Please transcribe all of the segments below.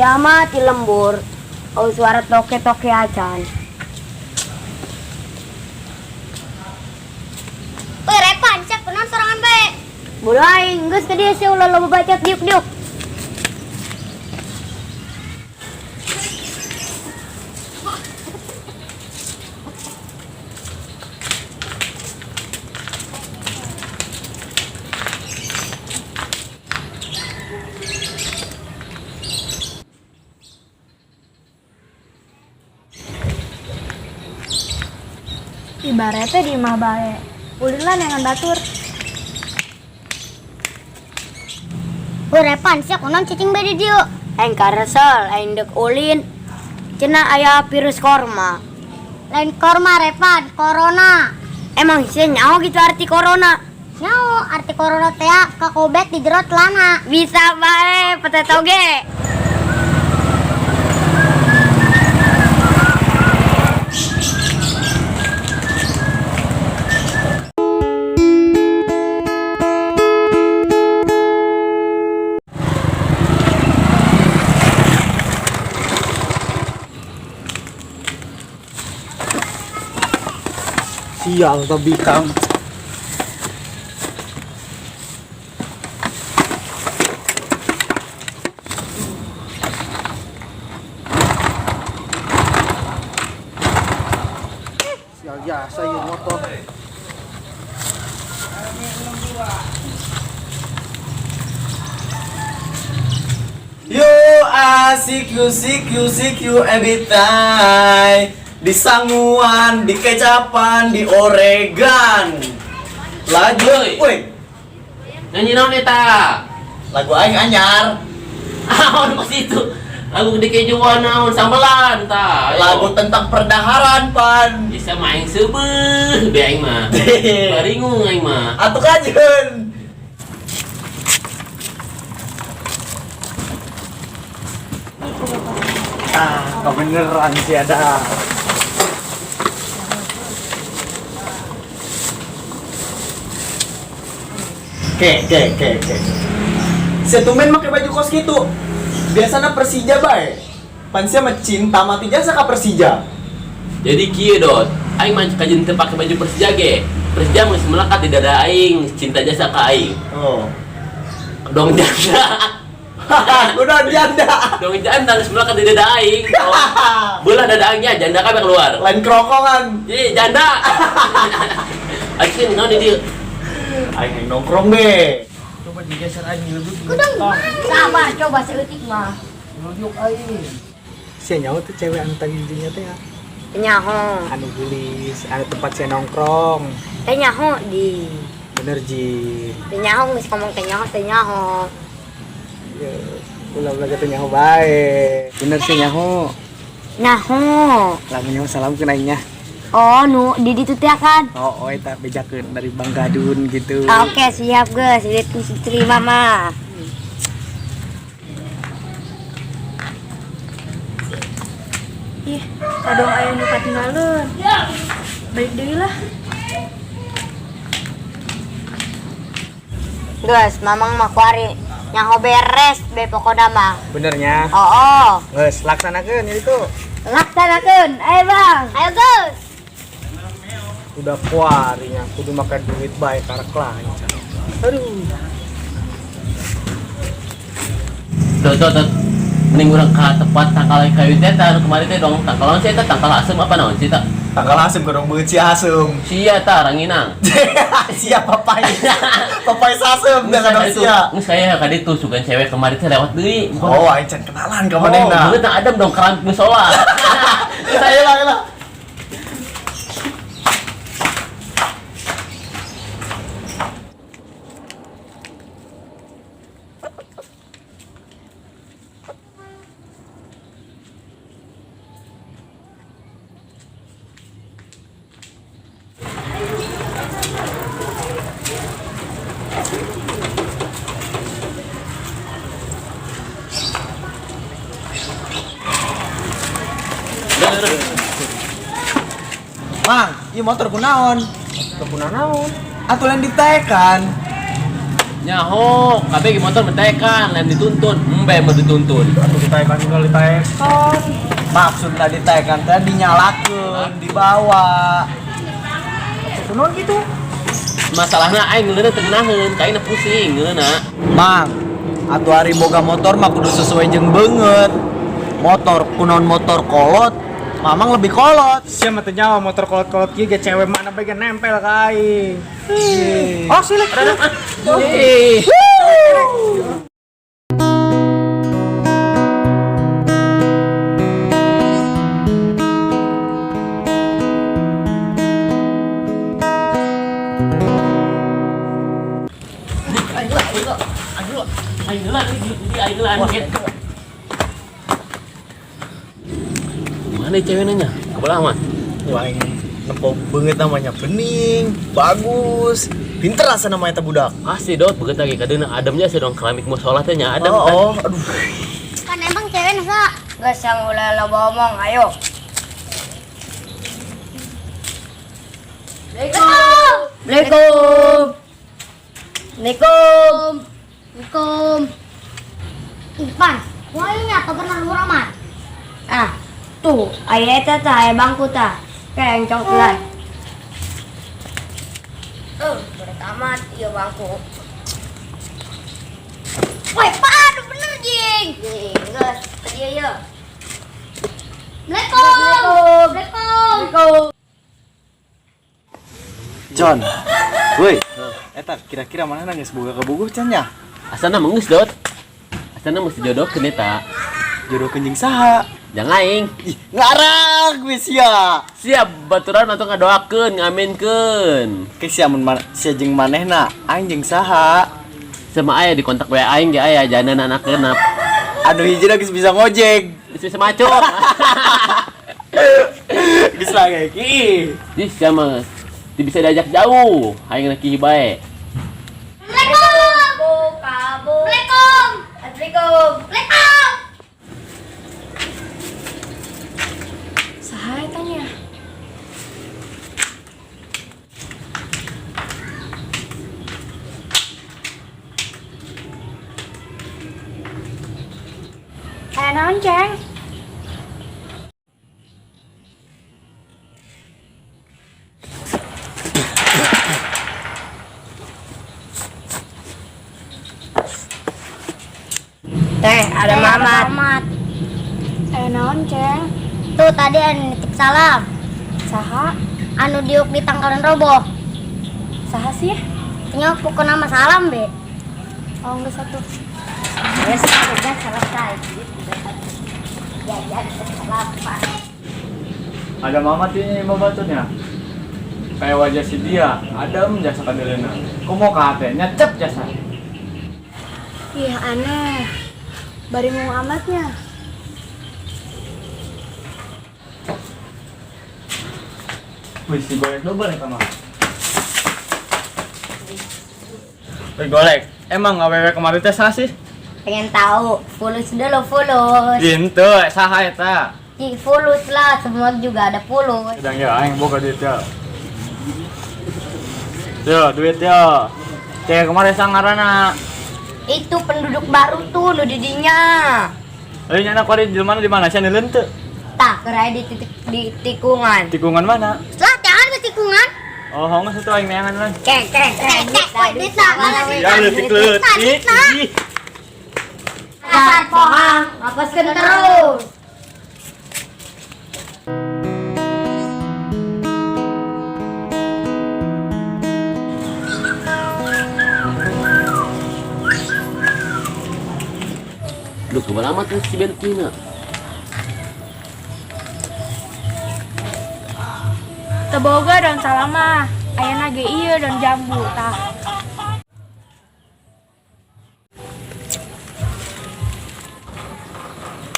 Sia mah ti lembur. Oh, suara toke-toke acan. Woi Repan, sia kunaon sorangan bae? Bodoh aing, geus ka dieu sia ulah loba bacot diuk-diuk. Ibaratnya di imah bae. Ulin lah neangan batur. Woi Repan, sia kunaon cicing bae di dieu? Aing karesel, aing deuk ulin. Cenah aya virus korma. Lain korma Repan, corona. Emang sia nyaho gitu arti corona? Nyaho, arti corona teh kakobet di jero celana. Bisa bae petet oge. Sial tapi Kang. Sial jasa ieu motor. You asik you sik you sik you every time. Di sanguan, di kecapan, di oregan. Lagu, Woi. woi, Nyanyi naon eta? lagu aing anyar. Naon pas itu? Lagu di kejuan naon sambelan ta. Ayo. Lagu tentang perdaharan pan. Bisa main seubeuh be aing mah. Baringung aing mah. Atuh kajeun. Ah, kebeneran sih ada. Oke. Setumen make baju kos gitu. Biasanya Persija bae. Pan sia mah cinta mati jasa ka Persija. Jadi kieu dot, aing mah kajeun teu pake baju Persija ge. Persija geus melekat di dada aing, cinta jasa ka aing. Oh. Dong janda. Udah janda. Dong janda geus melekat di dada aing. Oh. Belah dada aingnya janda kabeh keluar. Lain kerokongan. Jadi janda. Aing naon di dieu? Aing nongkrong be. Coba digeser aing lebih. Sabar, coba seutik mah. Nunjuk aing. Sia nyaho tuh cewek anu tadi dinya teh ya. Teu nyaho. Anu gelis, anu tempat sia nongkrong. Teu nyaho di. Bener ji. Teu nyaho geus ngomong teu nyaho, teu nyaho. Ya, ulah-ulah teu nyaho bae. Bener sih nyaho. Nyaho. Lamun nyaho salam ke aingnya. Oh, nu di ditu teh kan. Oh, eta bejakeun dari Bang Gadun gitu. Oke, siap geus, diterima mah. Ih, kadang aya nu katinggaleun. Balik deui lah. Geus, mamang mah kuari nyaho beres be pokona mah. Benernya. Oh. Geus laksanakeun ya itu. Laksanakeun. Ayo, Bang. Ayo geus. Udah kuarinya kudu makan duit bae karek lancar. Aduh. Tuh, tuh, tuh. Mending urang ka tempat tangkal kayu teh tah anu kemarin teh dong tangkal naon sih eta tangkal asem apa naon sih ta? Tangkal asem kadang beungeut si asem. Sia ta ranginang. Sia papai. Papai sasem dan kadang sia. Geus saya ka ditu sugan cewek kemarin teh lewat deui. Oh, aing can kenalan ka Oh, manehna. beungeut Adam dong keramik musola. Saya lah lah. Mang, ieu motor kunaon? Motor kunaon? Atuh lain ditekan. Nyaho, kabeh ge motor mentaekan, lain dituntun. Embe mau dituntun. Atuh ditaekan juga ditaekan. Maksud tadi taekan teh dinyalakeun, dibawa. Kunaon gitu? Masalahna aing ngeuleuhna teu ngeunaheun, ka aing pusing ngeuleuhna. Mang, atuh ari boga motor mah kudu sesuai jeung beungeut. Motor kunaon motor kolot, Mamang lebih kolot. Sia mah teu nyawa motor kolot-kolot kieu ge cewek mana bae ge nempel ka aing. Oh, silik. Ih. Aing heula, aing heula, aing heula. Mana cewek nanya? Kebelah mah. Wah, aing nempo beungeut namanya bening, bagus. Pinter asa namanya teh budak. Asli dot, begitu lagi kadeuna ademnya sih dong keramik musola teh nya adem Oh, kan. oh, aduh. Kan emang cewek nasa? Geus yang ulah loba omong, ayo. Assalamualaikum. Assalamualaikum. Assalamualaikum. Ipan, wah ini apa pernah murah mah? Ah, tuh, aya eta tah, aya bangku tah. Kayak yang coklat. Berat amat ieu bangku. Woi, padu bener jing. Geus, ieu ieu. Assalamualaikum. Assalamualaikum. Assalamualaikum. John. Woi. Eta kira-kira mana geus boga kabogoh can nya? Asana mah geus dot. Asana mesti jodohkeun eta. Jodoh jeung saha? Jangan aing. Ih, ngarang geus sia. Siap baturan atau ngadoakeun, ngaminkeun. Ke sia mun sia jeung manehna, aing jeung saha? Sama aya di kontak WA aing ge aya janan anak genap. Anu hiji geus bisa ngojek. Geus bisa macul. Geus lah kayak ki. Ih, sia mah teu bisa diajak jauh. Aing rek bae. Assalamualaikum. Kabu. Assalamualaikum. Assalamualaikum. Assalamualaikum. Saha eta nya? Aya naon, Ceng? Teh, ada Eh, Mamat. Mamat. Aya naon, Ceng? Tuh tadi anu nitip salam. Saha? Anu diuk di tangkaran roboh. Saha sih? Tinggal pokoknya nama salam be. Oh, geus atuh. Geus, udah selesai. Jajan kelapa. Ada Mamat ini babatutnya. Kayak wajah si dia, adem jasa kadelena. Komo ka hate, nyecep jasa. Ih, aneh. Bari mau amatnya. Wih, si golek double eta mah. Wih, golek. Emang awewe kemarin teh saha sih? Pengen tahu, fulus dulu fulus. Henteu, saha eta? Ih, fulus lah, semua juga ada fulus. Sedang ya, aing boga duit ya. Yo, duit yo. Cewek kemarin sang ngaranna. Itu penduduk baru tuh nu didinya. Lalu nyana kuari jelema di mana? Sia neuleun teu? Tah, kerai di titik di tikungan. Tikungan mana? Lah, jangan ke tikungan. Oh, hongus itu aing neangan lah. Cek, cek, cek. Cek, woi, duit lah, mana duit Ya leutik-leutik. Ih. Dasar pohang, ngapaskeun terus. Duh, kemana amat tuh si Bentina? Teu boga daun salam mah. Ayana ge ieu daun jambu tah.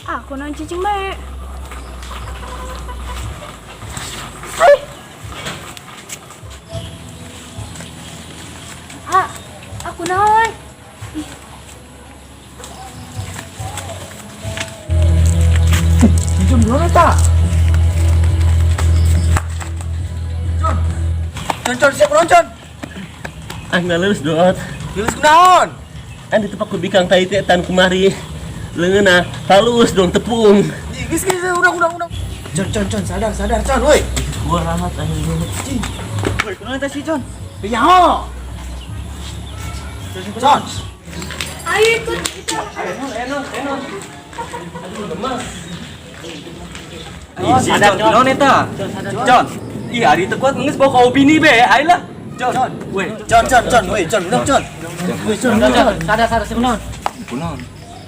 Ah, kunaon cicing bae? Ah, aku naon? Ih. Jun, belum eta. Con, con, siap con. Ah, nggak lulus dot. Geus kunaon? Kan ditepak ku bikang tadi teh tan kumari. Leungeunna halus dong tepung. Geus geus udah udah udah. Con con con sadar sadar con woi. Gua ramat anjing. Woi, kunaon teh si Con? Nyaho. Con. Ayo ikut. Ih, si Con kunaon eta? Con. Ih, ari teu kuat geus bawa ka opini be, ayo lah. Con. Woi, Con con con woi con udah con. Woi con con. Sadar sadar sih kunaon? Kunaon?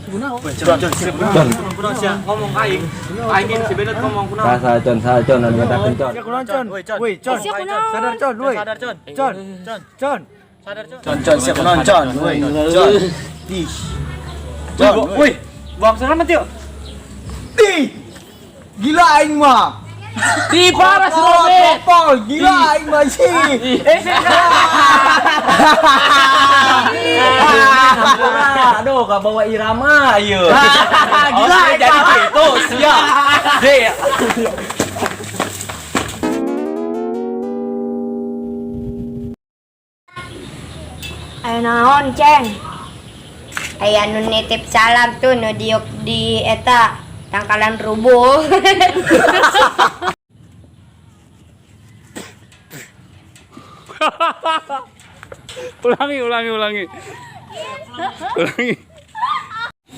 Con con siap Kunaon kunaon sia ngomong ka aing. Aing si Benet ngomong kunaon. Salah con, salah con, anu ngatakeun con. Kunaon Con? Woi, Con. Woi, Con. Sia kunaon? Sadar Con, woi. Sadar Con. Con. Con. Con. Sadar Con. Con con siap kunaon con woi. Con. Ih. Con. Woi, buang selamat yuk. Ih. Gila aing mah. Di parah si Robert. Popol, gila aing mah sih. Eh, sih. Aduh, gak bawa irama, ayo. Gila, Oh, jadi gitu, siap. Deh. Aya naon, Ceng? Aya nu nitip salam tuh nu diuk di eta tangkalan rubuh. Ulangi, ulangi, ulangi. Ulangi.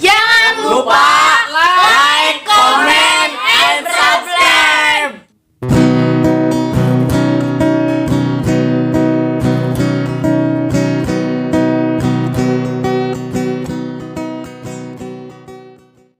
Jangan lupa.